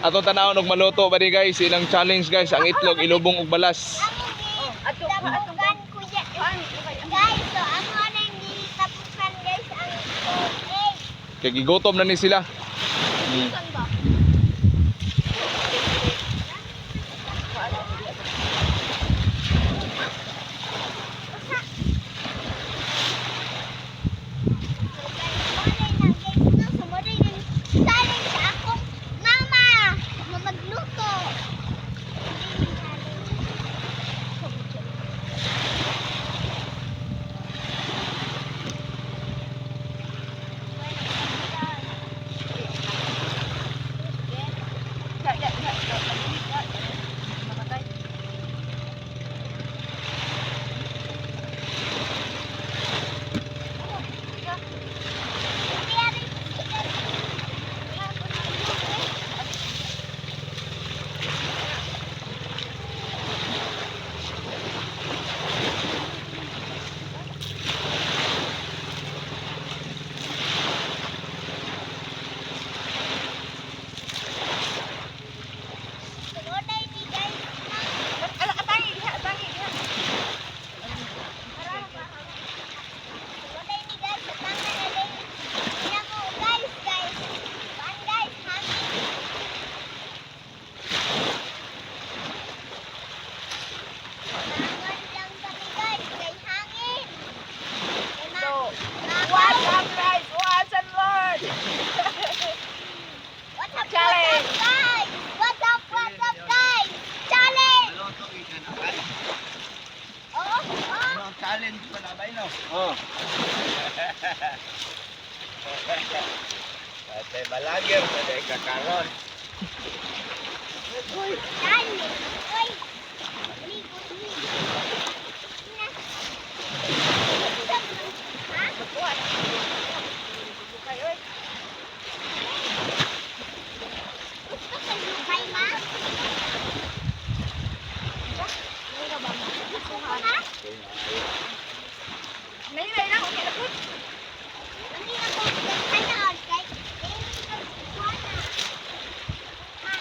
Atong tanawon og maluto ba di, guys, ilang challenge, guys, ang itlog ilubong og balas. Ato pa atong Tapukan, kuya. Guys, so ako na hindi tapukan, guys, ang egg. Kay gigutom na ni sila. Ba? Challenge sa akong mama na magluto. Ya ya ya. Mamatay. Ala, atangi diha, atangi diha. So, what's up, guys? What's up, Lord? What's up, Challenge. guys? What's up, guys? Challenge! Oo. Challenge pa na ba yun? Oh. Ate balager sa day kakaron. Challenge! Uy! Ligo, ligo. Na. Ha? Magkuha na. Kay oy. Gusto ka lukay, ma? Gusto ko, ha? Nay nay na, okay na pud. Hindi ako kanaon kay hindi ko kuha na. Ha?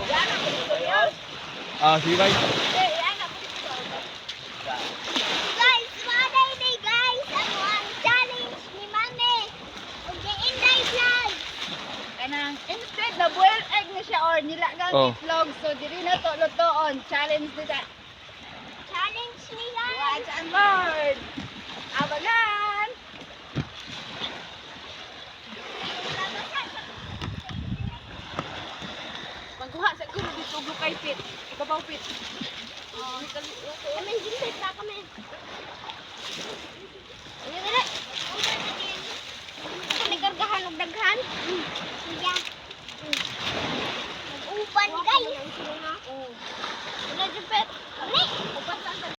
Yan ang dito yun. Ah, sige, guys. Eh, yan ang dito. Guys, malay ni guys ang ang challenge ni Mami. Ug Inday Vlog. Kanang instead na boiled egg na siya or nilagang itlog, so diri na to lutoon. Challenge nila. Challenge ni guys. Watch and learn. Abangan. Pagkuha sa guro dito kay pit. Ibabaw pit. Kami gintit pa kami. Ano dili? Kami kargahan og daghan. Kuya. Nag-uban, guys. Oh. Wala jud pet. Ari.